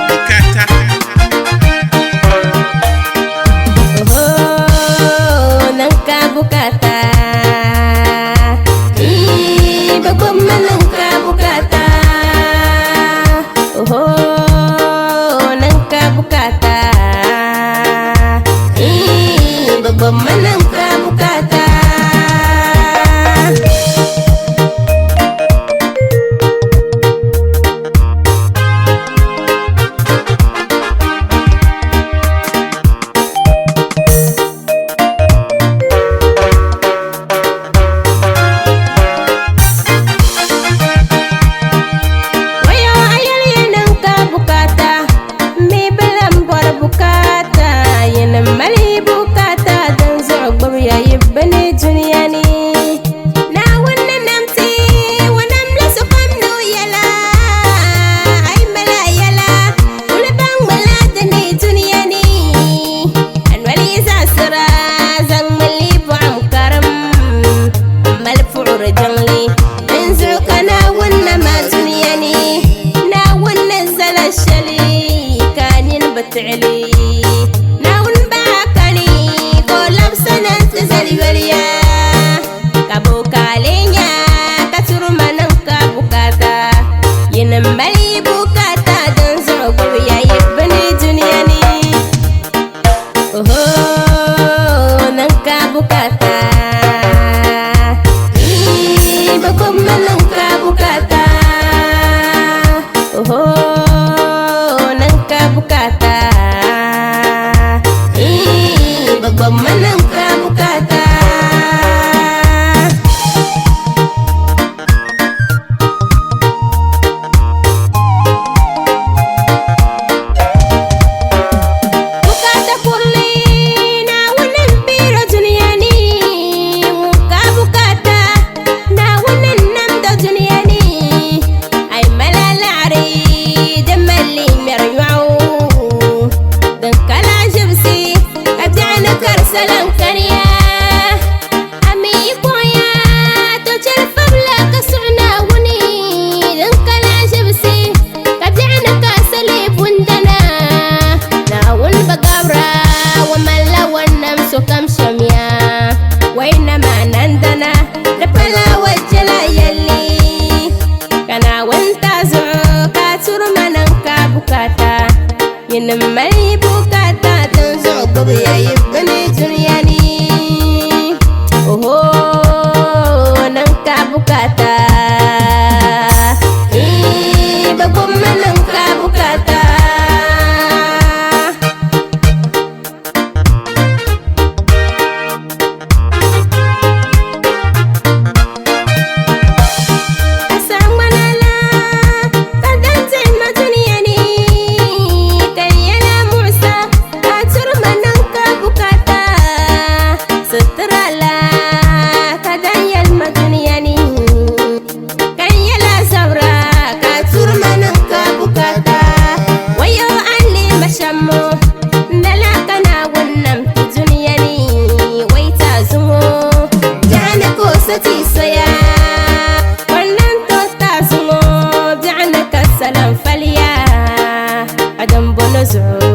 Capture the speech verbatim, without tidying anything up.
Bukata. Oho, nan ka bukata. Ih, babban mallam ka bukata. Oho, nan ka bukata. Ih, babban mallam ka bukata. Wayoo, ayal ya nan ka bukata, mi balan boro bukata, ya nan mali bukata, dan zuɣu gbubi ya ibbani duniya ni. Naawuni na namti wa nam la sokam nu yala, ay mala yala, kula bang mala dani duniya ni. Anwali za sira, zang mali buam karam, mal fuur jangli. Inzu ka naawuni na ma duniya ni, naawuni na zala shali, kanin batili. Naawuni ba kani, ko lab sanan tazali waliya. Ka bukalinya, ka turuma nan ka bukata. Yin mali bukata, dan zuɣu gbubi ya ibbani duniya ni. Oho, nan ka bukata. Ih, babban mallam ka bukata. Oho, nan ka bukata. Ih, babban mallam ka bukata. Bukata kulli, naawuni na mpiro duniya ni. Nan ka bukata, naawuni na namdo duniya ni. Ay mala laɣari, da mali mer yuau. Dan kala jibsi, ka jana kar salan kaniya. Ami koya, to chel fabla ka suɣ naawuni, dan kala jibsi, ka jana ka sali bundana. Naawuni bagabra, wa mala wa nam sokam shamya. Wayna ma nandana, da pala wa jala yali. Ka naawuni ta zuɣu, ka turuma nan ka bukata. Yin mali bukata, dan zuɣu gbubi ya ibbani duniya ni. Oho, nan ka bukata. Ih, babban mallam ka bukata. Asamanala, ka danzin ma duniya ni, ka yala musa, ka turuma nan ka bukata. Sutrala, ka danyal ma duniya ni. Ka yala sabra, ka turuma nan ka bukata. Wayoo, alli mashammo, nala ka naawuni na namti duniya ni. Wayta zungo, jana ko sati soya. Wannan to ta zungo, jana ka salan faliya. Adam bono zuɣu.